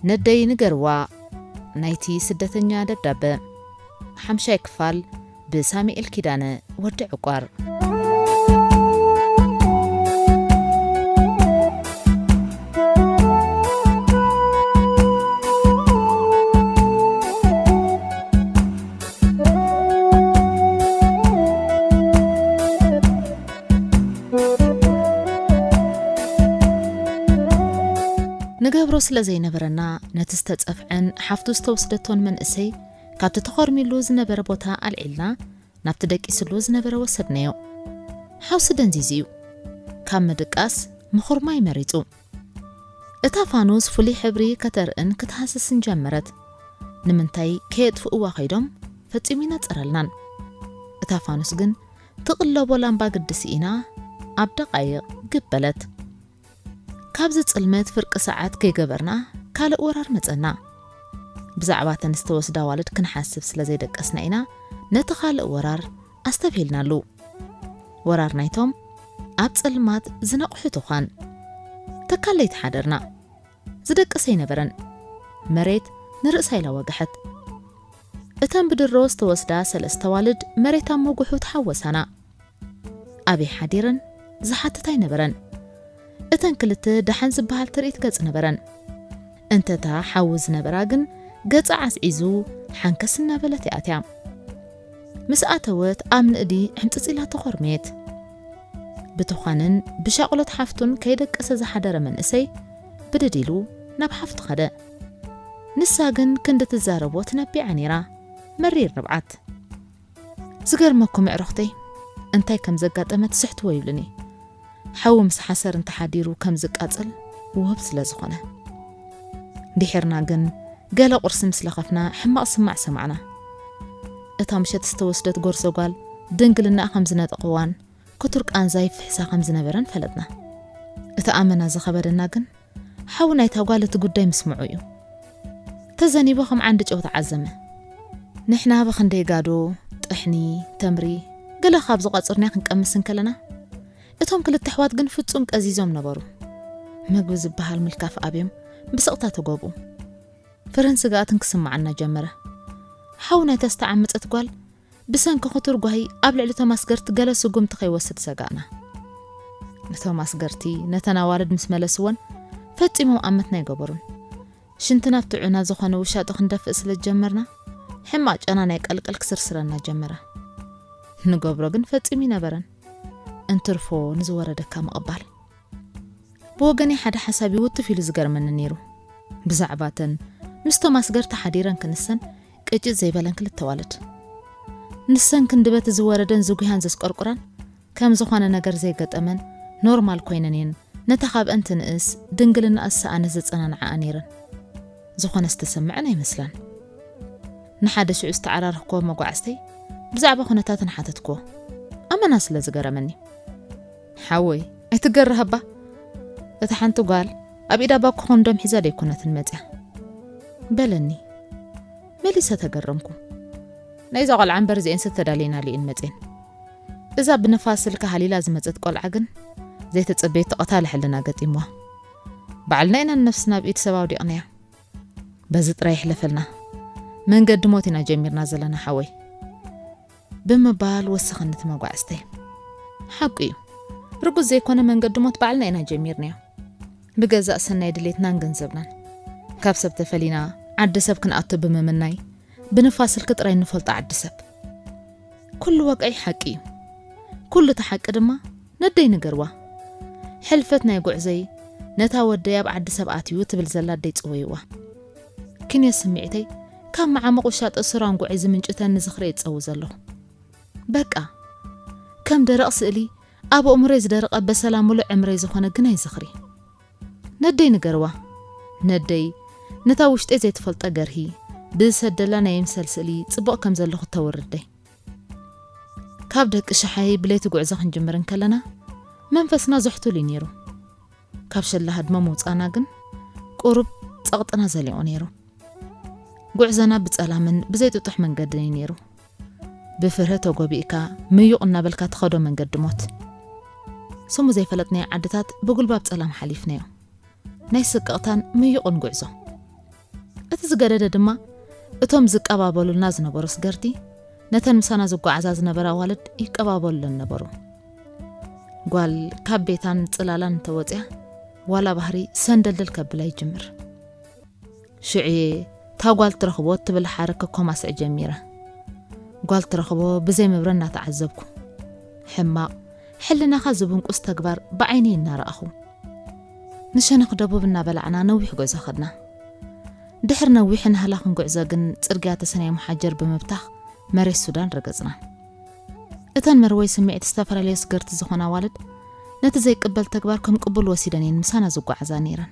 ነደይ ንገርዋ፣ ናይቲ ስደተኛ ደብዳበ፣ ሓምሻይ ክፋል፣ ብሳሙኤል ኪዳነ ወዲ ዕቋር። ንገብሮ ስለ ዘይነበረና፣ ነቲ ዝተጸፍዐን ሓፍቱ ዝተወስደቶን መንእሰይ ካብቲ ተኾርሚሉ ዝነበረ ቦታ ኣልዒልና ናብቲ ደቂስሉ ዝነበረ ወሰድናዮ። ሓውሲ ደንዚዙ እዩ። ካብ ምድቃስ ምኹርማይ መሪጹ። እታ ፋኑስ ፍሉይ ሕብሪ ከተርእን ክትሃስስን ጀመረት። ንምንታይ ከየጥፍእዋ ከይዶም ፈጺሙ ይነጸረልናን። እታ ፋኑስ ግን ትቕለቦ ላምባ ግዲ ስኢና ኣብ ደቓይቕ ግብ በለት። ካብዚ ጽልመት ፍርቂ ሰዓት ከይገበርና ካልእ ወራር መጸና። ብዛዕባ እተን ዝተወስዳ ኣዋልድ ክንሓስብ ስለ ዘይደቀስና ኢና ነቲ ካልእ ወራር ኣስተብሂልናሉ። ወራር ናይቶም ኣብ ጸልማት ዝነቕሑ ትዃን። ተካል ለይቲ ሓደርና። ዝደቅስ ኣይነበረን። መሬት ንርእሳ ኢላ ወግሐት። እተን ብድሮ ዝተወስዳ ሰለስተ ኣዋልድ መሬት ኣብ መጉሑ ተሓወሳና። ኣበይ ሓዲረን ዝሓትት ኣይነበረን። እተን ክልተ ደሓን ዝበሃል ትርኢት ገጽ ነበረን። እንተታ ሓዊ ዝነበራ ግን ገጻ ዓስዒዙ ሓንከስ እናበለት እያ ኣትያ። ምስ ኣተወት ኣብ ንእዲ ዕምጽጽ ኢላ ተኾርመየት። ብትዃንን ብሻቕሎት ሓፍቱን ከይደቀሰ ዝሓደረ መንእሰይ ብድድ ኢሉ ናብ ሓፍቱ ኸደ። ንሳ ግን ክንዲ ትዛረቦ ትነቢዓ ነይራ። መሪር ንብዓት። ዝገርመኩም ኣዕሩኽተይ፣ እንታይ ከም ዘጋጠመ ትስሕትዎ ይብልኒ። ሓዊ ምስ ሓሰር እንተሓዲሩ ከም ዝቃጸል ውሁብ ስለ ዝኾነ። ድሒርና ግን ገለ ቁርሲ ምስ ለኸፍና ሕማቕ ስማዕ ሰማዕና። እታ ምሸት ዝተወስደት ጎርዞ ጓል ድንግልናኣ ከም ዝነጠቕዋን ክቱር ቃንዛ ይፍሕሳ ከም ዝነበረን ፈለጥና። እቲ ኣመና ዝኸበደና ግን ሓው ናይታ ጓል እቲ ጉዳይ ምስምዑ እዩ። ተዘኒቡ ከም ዓንዲ ጨው ተዓዘመ። ንሕና ብኽንደይ ጋዶ፣ ጥሕኒ፣ ተምሪ፣ ገለ ካብ ዝቋጸርናዮ ክንቀምስ እንከለና፣ እቶም ክልተ ኣሕዋት ግን ፍጹም ቀዚዞም ነበሩ። ምግቢ ዝበሃል ምልካፍ ኣብዮም ብስቕታ ተጎብኡ። ፍርህን ስግኣትን ክስምዓና ጀመረ። ሓው ናይታ ዝተዓመጸት ጓል ብሰንኪ ክቱር ጓሂ ኣብ ልዕሊ እቶም ኣስገርቲ ገለ ስጉምቲ ከይወስድ ሰጋእና። እቶም ኣስገርቲ ነተን ኣዋልድ ምስ መለስወን ፈጺሞም ኣመትና ኣይገበሩን። ሽንቲ ናብ ጥዑና ዝኾነ ውሻጦ ክንደፍእ ስለ ዝጀመርና፣ ሕማቕ ጨና ናይ ቀልቀል ክስርስረና ጀመረ። ንገብሮ ግን ፈጺሙ ይነበረን። እንትርፎ ንዝወረደካ ምቕባል። ብወገነይ ሓደ ሓሳብ እዩ ውትፍ ኢሉ ዝገርመኒ ነይሩ። ብዛዕባተን ምስቶም ኣስገርቲ ሓዲረን ክንሰን ቅጭት ዘይበለን ክልተ ኣዋልድ። ንሰን ክንዲ በቲ ዝወረደን ዝጉህያን ዘስቆርቁራን ከም ዝኾነ ነገር ዘይገጠመን ኖርማል ኮይነን እየን ነታ ካብአን ትንእስ ድንግልናኣ ዝሰኣነት ዘጸናንዓኣ ነይረን። ዝኾነ ዝተሰምዐን ኣይመስላን። ንሓደ ሽዑ ዝተዓራረኽክዎ መጓዕዝተይ ብዛዕባ ኩነታተን ሓተትክዎ። ኣመና ስለ ዝገረመኒ። ሓወይ፣ ኣይትገረህ እባ። እታ ሓንቲ ጓል ኣብ ኢዳ ባኮ ኮንዶም ሒዛ ደይኮነትን መጽያ? በለኒ። መሊሰ ተገረምኩ። ናይዛ ቆልዓ እምበር እዚኤንስ ተዳልየናሉ እየን መጽየን። እዛ ብንፋስ ስልኪ ሃሊላ ዝመጸት ቆልዓ ግን ዘይተጸበየቶ ቀታሊ ሕልና ገጢምዋ። ባዕልና ኢና ንነፍስና ኣብ ኢድ ሰብ ኣውዲቕናያ። በዚ ጥራይ ይሕለፈልና። መንገዲ ሞት ኢና ጀሚርና ዘለና ሓወይ። ብምባል ወሰኸኒ እቲ መጓዕዝተይ። ሓቁ እዩ። ርጉጽ ዘይኮነ መንገዲ ሞት ባዕልና ኢና ጀሚርናዮ። ብገዛእ ሰናይ ድሌትናን ገንዘብናን። ካብ ሰብ ተፈሊና ዓዲ ሰብ ክንኣቱ ብምምናይ፣ ብንፋስ ስልኪ ጥራይ እንፈልጦ ዓዲ ሰብ። ኩሉ ወግዒ ሓቂ እዩ። ኩሉ እቲ ሓቂ ድማ ነደይ ንገርዋ። ሕልፈት ናይ ጉዕዘይ ነታ ወደይ ኣብ ዓዲ ሰብ ኣትዩ ትብል ዘላ ኣደይ ጽወይዋ። ክንዮ ስምዒተይ ካብ መዓሙቕ ውሻጠ ሱራን ጉዐይ ዝምንጭተኒ ዝኽሪ እየ ዝጸዊ ዘለኹ። በቃ፣ ከም ደረቕ ስእሊ ኣብ ኣእምሮይ ዝደረቐ በሰላ ምሉእ ዕምረይ ዝኾነ ግናይ ዝኽሪ። ነደይ ንገርዋ። ነደይ ነታ ውሽጠይ ዘይትፈልጦ ገርሂ ብዝሰደላ ናይ ይምሰል ስእሊ ጽቡቕ ከም ዘለኹ ተውርደይ። ካብ ደቂ ሸሓይ ብለይቲ ጉዕዞ ክንጅምር እንከለና መንፈስና ዘሕቱል እዩ ነይሩ። ካብ ሸላ ህድሞ ምውጻእና ግን ቁሩብ ጸቕጥና ዘሊቑ ነይሩ። ጉዕዞና ብጸላምን ብዘይጥጡሕ መንገድን እዩ ነይሩ። ብፍርሂ ተጎቢእካ ምዩቕ እናበልካ ትኸዶ መንገዲ ሞት። ስሙ ዘይፈለጥናዮ ዓድታት ብጉልባብ ጸላም ሓሊፍናዮ። ናይ ስቅቕታን ምዩቕን ጉዕዞ። እቲ ዝገደደ ድማ እቶም ዝቀባበሉልና ዝነበሩ ስገርቲ ነተን ምሳና ዝጓዓዛ ዝነበራ ኣዋልድ ይቀባበሉለን ነበሩ። ጓል ካብ ቤታን ጽላላን እንተወጽያ ዋላ ባህሪ ሰንደልደል ከብላ ይጅምር። ሽዑ እየ እታ ጓል ትረኽቦ እትብል ሓረግ ከኮማስዕ ጀሚረ። ጓል ትረኽቦ ብዘይ መብረ እናተዓዘብኩ፣ ሕማቕ ሕልናኻ ዝብንቁስ ተግባር ብዓይነይ እናረኣኹ፣ ንሸነኽ ደቡብ እናበላዕና ነዊሕ ጉዕዞ ኸድና። ድሕሪ ነዊሕን ሃላኽን ጉዕዞ ግን ጽርግያ ተሰናይ መሓጀር ብምብታኽ መሬት ሱዳን ረገጽና። እተን መርወይ ስምዒት ዝተፈላለየ ስገርቲ ዝኾና ኣዋልድ ነቲ ዘይቅበል ተግባር ከም ቅቡል ወሲደን እየን ምሳና ዝጓዓዛ ነይረን።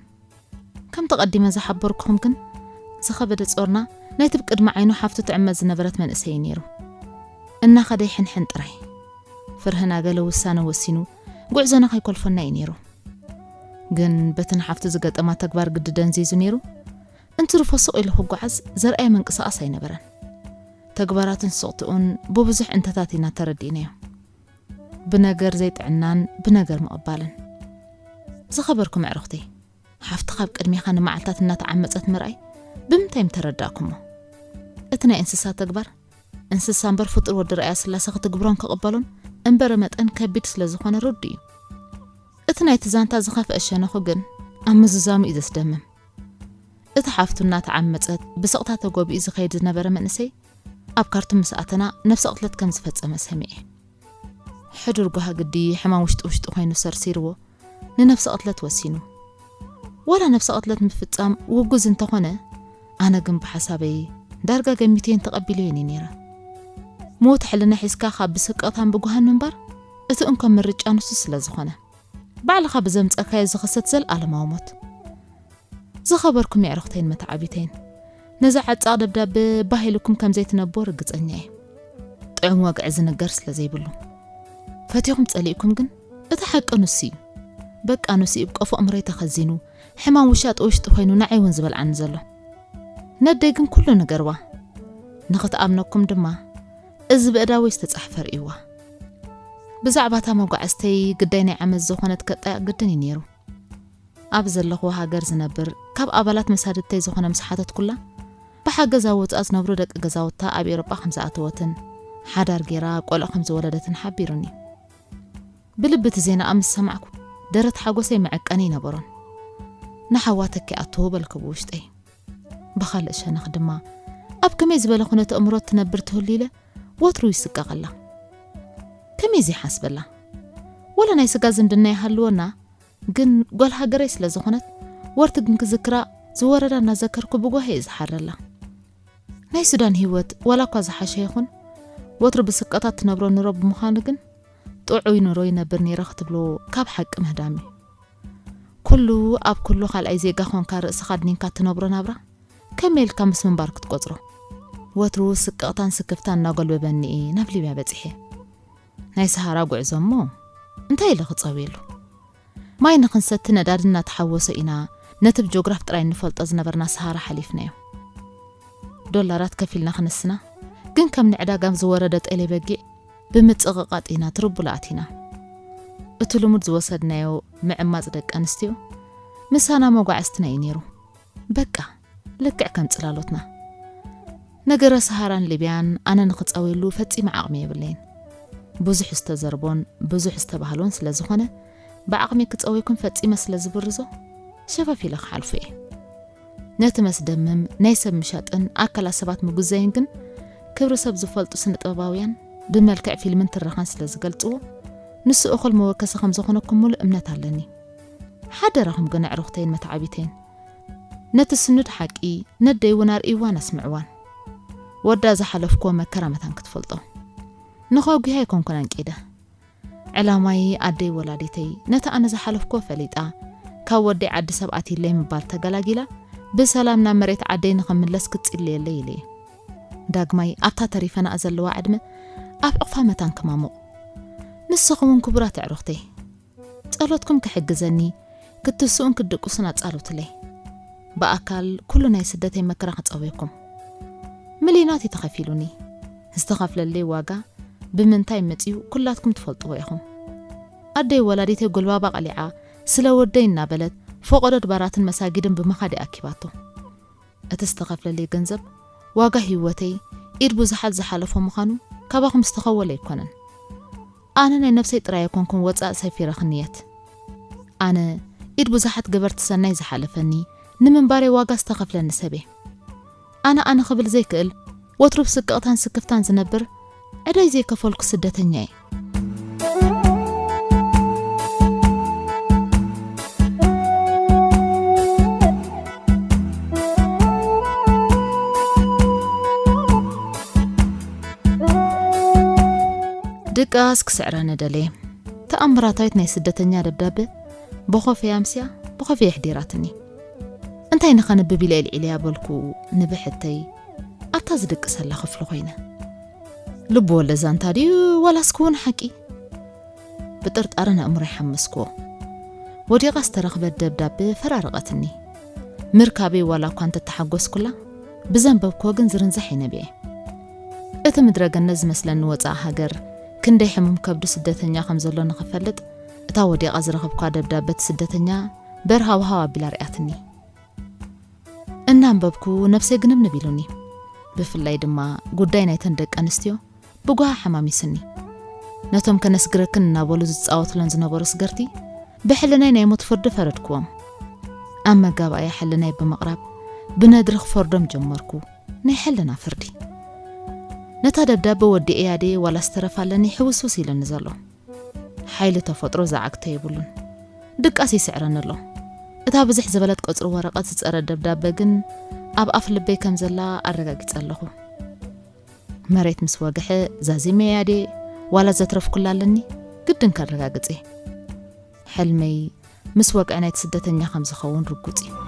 ከምቲ ቀዲመ ዝሓበርኩኹም ግን ዝኸበደ ጾርና ናይቲ ብቅድሚ ዓይኑ ሓፍቱ ትዕመት ዝነበረት መንእሰይ እዩ ነይሩ። እናኸደ ይሕንሕን ጥራይ። ፍርህና ገለ ውሳነ ወሲኑ ጉዕዞና ከይኮልፈና እዩ ነይሩ። ግን በቲ ንሓፍቱ ዝገጠማ ተግባር ግዲ ደንዚዙ ነይሩ። እንትርፎ ስቕ ኢሉ ክጓዓዝ ዘርኣየ ምንቅስቓስ ኣይነበረን። ተግባራቱን ስቕትኡን ብብዙሕ እንተታት ኢና ተረዲእናዮ። ብነገር ዘይጥዕናን ብነገር ምቕባልን። ዝኸበርኩም ኣዕሩኽተይ፣ ሓፍትኻ ኣብ ቅድሜኻ ንመዓልታት እናተዓመጸት ምርኣይ ብምንታይ ምተረዳእኩሞ? እቲ ናይ እንስሳ ተግባር፣ እንስሳ እምበር ፍጡር ወዲ ርኣያ ስላሴ ክትግብሮን ክቕበሎን እምበረ መጠን ከቢድ ስለ ዝኾነ ርዱእ እዩ። እቲ ናይቲ ዛንታ ዝኸፍአ ሸነኹ ግን ኣብ ምዝዛሙ እዩ ዘስደምም። እቲ ሓፍቱ እናተዓመጸት ብስቕታ ተጎቢኡ ዝኸይድ ዝነበረ መንእሰይ ኣብ ካርቱም ምስ ኣተና ነብሰ ቅትለት ከም ዝፈጸመ ሰሚዐ። ሕዱር ጓሂ ግዲ ሕማም ውሽጢ ውሽጢ ኮይኑ ሰርሲርዎ ንነብሰ ቅትለት ወሲኑ። ዋላ ነብሰ ቅትለት ምፍጻም ውጉዝ እንተኾነ፣ ኣነ ግን ብሓሳበይ ዳርጋ ገሚተዮን ተቐቢለዮን እየ ነይረ። ሞት ሕልና ሒዝካ ካብ ብስቅቕታን ብጓህን ምንባር እቲ እንኮ ምርጫ ንሱ ስለ ዝኾነ፣ ባዕልኻ ብዘምጸእካዮ ዝኽሰት ዘለኣለማዊ ሞት። ዝኸበርኩም የዕሩኽተይን መተዓቢተይን፣ ነዛ ዓጻቕ ደብዳበ ባህ ኢልኩም ከም ዘይትነብዎ ርግጸኛ እየ። ጥዑም ወግዒ ዝንገር ስለ ዘይብሉ። ፈቲኹም ጸሊእኩም ግን፣ እቲ ሓቂ ንሱ እዩ። በቃ ንሱ እዩ ብቀፎ እምረይ ተኸዚኑ፣ ሕማም ውሻጠ ውሽጢ ኮይኑ ንዓይ እውን ዝበልዓኒ ዘሎ። ነደይ ግን ኩሉ ንገርዋ። ንኽትኣምነኩም ድማ፣ እዚ ብእዳወይ ዝተጻሕፈ ርእይዋ። ብዛዕባ እታ መጓዕዝተይ ግዳይ ናይ ዓመት ዝኾነት ከጣይቕ ግድን እዩ ነይሩ። ኣብ ዘለኹዎ ሃገር ዝነብር ካብ ኣባላት መሳድድተይ ዝኾነ ምስ ሓተትኩላ፣ ብሓገዝ ኣብ ወጻኢ ዝነብሩ ደቂ ገዛውታ ኣብ ኤውሮጳ ከም ዝኣተወትን ሓዳር ጌራ ቆልዑ ከም ዝወለደትን ሓቢሩኒ። ብልቢ እቲ ዜና ምስ ሰማዕኩ ደረት ሓጎሰይ መዐቀኒ ኣይነበሮን። ንሓዋ ተኪኣቶ በልኩ ብውሽጠይ። ብኻልእ ሸነኽ ድማ ኣብ ከመይ ዝበለ ኩነተ ኣእምሮ ትነብር ትህሉ ኢለ ወትሩ ይስቀቐላ። ከመይ ዘይሓስበላ? ወላ ናይ ስጋ ዝምድና ይሃልወና፣ ግን ጓል ሃገረይ ስለ ዝኾነት ወርቲ ግን ክዝክራ ዝወረዳ እናዘከርኩ ብጓሂ እየ ዝሓረላ። ናይ ሱዳን ህይወት ዋላ እኳ ዝሓሸ ይኹን፣ ወትሩ ብስቀታት ትነብሮ ኑሮ ብምዃኑ ግን ጥዑይ ኑሮ ይነብር ነይረ ክትብሎ ካብ ሓቂ ምህዳም እዩ። ኩሉ ኣብ ኩሉ ካልኣይ ዜጋ ኾንካ ርእስኻ ኣድኒንካ ትነብሮ ናብራ ከመይ ኢልካ ምስ ምንባር ክትቆጽሮ? ወትሩ ስቅቕታን ስክፍታን እናጎልበበኒ እየ ናብ ሊብያ በጺሐ። ናይ ሰሃራ ጉዕዞ እሞ እንታይ ኢለ ክጸውየሉ? ማይ ንኽንሰቲ ነዳዲ እናተሓወሶ ኢና ነቲ ብጆግራፍ ጥራይ እንፈልጦ ዝነበርና ሰሃራ ሓሊፍናዮ። ዶላራት ከፊልና ክነስና፣ ግን ከም ንዕዳጋ ዝወረደ ጤለ በጊዕ ብምጽቕቓጥ ኢና ትርቡላ ኣቲና። እቲ ልሙድ ዝወሰድናዮ ምዕማጽ ደቂ ኣንስትዮ ምሳና መጓዕዝትና እዩ ነይሩ። በቃ፣ ልክዕ ከም ጽላሎትና። ነገረ ሰሃራን ሊብያን ኣነ ንኽጻወየሉ ፈጺመ ዓቕሚ የብለይን። ብዙሕ ዝተዘርቦን ብዙሕ ዝተባህሎን ስለ ዝኾነ፣ ብዓቕሚ ክጸወየኩም ፈጺመ ስለ ዝብርዞ፣ ሸፈፍ ኢለ ክሓልፎ እየ። ነቲ መስደምም ናይ ሰብ ምሻጥን ኣካላት ሰባት ምጉዘይን ግን፣ ክብሪ ሰብ ዝፈልጡ ስነ ጥበባውያን ብመልክዕ ፊልምን ትረኻን ስለ ዝገልጽዎ፣ ንሱ እኹል መወከሲ ከም ዝኾነኩም ሙሉእ እምነት ኣለኒ። ሓደራኹም ግን ኣዕሩኽተይን መተዓቢተይን፣ ነቲ ስኑድ ሓቂ ነደይ እውን ኣርእይዋን ኣስምዕዋን። ወዳ ዝሓለፍክዎ መከራ መታን ክትፈልጦ። ንኸጉሂ ኣይኮንኩን ኣንቂደ። ዕላማይ ኣደይ ወላዲተይ ነቲ ኣነ ዝሓለፍክዎ ፈሊጣ፣ ካብ ወደይ ዓዲ ሰብ ኣትይለይ ምባል ተገላጊላ፣ ብሰላም ናብ መሬት ዓደይ ንኽምለስ ክትጽልየለይ ኢለ እየ። ዳግማይ ኣብታ ተሪፈናኣ ዘለዋ ዕድመ ኣብ ዕቕፋ መታን ክማሙቕ። ንስኹም እውን ክቡራት ኣዕሩኽተይ፣ ጸሎትኩም ክሕግዘኒ፣ ክትስኡን ክትድቅሱን ኣጻሉትለይ። ብኣካል ኩሉ ናይ ስደተይ መከራ ክጸውየኩም። ሚልዮናት እዩ ተኸፊሉኒ። ዝተኸፍለለይ ዋጋ ብምንታይ መጺኡ ኩላትኩም ትፈልጥዎ ኢኹም። ኣደይ ወላዲተይ ጉልባባ ቀሊዓ ስለ ወደይ እናበለት ፈቐዶ ኣድባራትን መሳጊድን ብምኻድ እያ ኣኪባቶ። እቲ ዝተኸፍለለይ ገንዘብ ዋጋ ህይወተይ ኢድ ብዙሓት ዝሓለፎ ምዃኑ ካባኹም ዝተኸወለ ኣይኮነን። ኣነ ናይ ነብሰይ ጥራይ ኣይኮንኩን ወጻእ ሰፊረ ክንየት። ኣነ ኢድ ብዙሓት ገበርቲ ሰናይ ዝሓለፈኒ፣ ንምንባረይ ዋጋ ዝተኸፍለኒ ሰብ እየ። ኣነ ኣነ ክብል ዘይክእል፣ ወትሩ ብስቅቕታን ስክፍታን ዝነብር፣ ዕዳይ ዘይከፈልኩ ስደተኛ እየ። ድቃስ ክስዕረኒ ደልየ። ተኣምራታዊት ናይ ስደተኛ ደብዳበ ብኾፈያ ኣምስያ ብኾፈያ ኣሕዲራትኒ። እንታይ ንኸንብብ ኢለ ኢልዒለያ በልኩ ንብሕተይ ኣብታ ዝድቅሰላ ክፍሊ ኮይነ። ልብ ወለድ ዛንታ ድዩ ዋላስ ክውን ሓቂ? ብጥርጣረ ንኣእምሮይ ሓመስክዎ። ወዲቓ ዝተረኽበት ደብዳበ ፈራረቐትኒ። ምርካበይ ዋላ እኳ እንተተሓጎስኩላ፣ ብዘንበብክዎ ግን ዝርንዛሕ ኣይነብዐ። እቲ ምድረ ገነት ዝመስለኒ ወጻኢ ሃገር ክንደይ ሕሙም ከብዲ ስደተኛ ከም ዘሎ ንኽፈልጥ፣ እታ ወዲቓ ዝረኸብኳ ደብዳበ እቲ ስደተኛ በርሃውሃው ኣቢላ ሪኣትኒ። እናንበብኩ ነብሰይ ግንብንብ ኢሉኒ። ብፍላይ ድማ ጉዳይ ናይተን ደቂ ኣንስትዮ ብጓሃ ሓማሚስኒ። ነቶም ከነስግረክን እናበሉ ዝጻወቱለን ዝነበሩ ስገርቲ ብሕልናይ ናይ ሞት ፍርዲ ፈረድክዎም። ኣብ መጋባእያ ሕልናይ ብምቕራብ ብነድሪ ክፈርዶም ጀመርኩ። ናይ ሕልና ፍርዲ። ነታ ደብዳበ ወዲኤያ ድየ ዋላ ዝተረፋለኒ ሕውስውስ ኢሉኒ ዘሎ። ሓይሊ ተፈጥሮ ዝዓግቶ የብሉን። ድቃስ ይስዕረኒ ኣሎ። እታ ብዝሕ ዝበለት ቅጽሪ ወረቐት ዝጸረት ደብዳበ ግን ኣብ ኣፍ ልበይ ከም ዘላ ኣረጋጊጸ ኣለኹ። መሬት ምስ ወግሐ ዛዚመያ ድየ ዋላ ዘትረፍኩላ ኣለኒ? ግድን ከረጋግጽ እየ። ሕልመይ ምስ ወግዒ ናይቲ ስደተኛ ከም ዝኸውን ርጉጽ እዩ።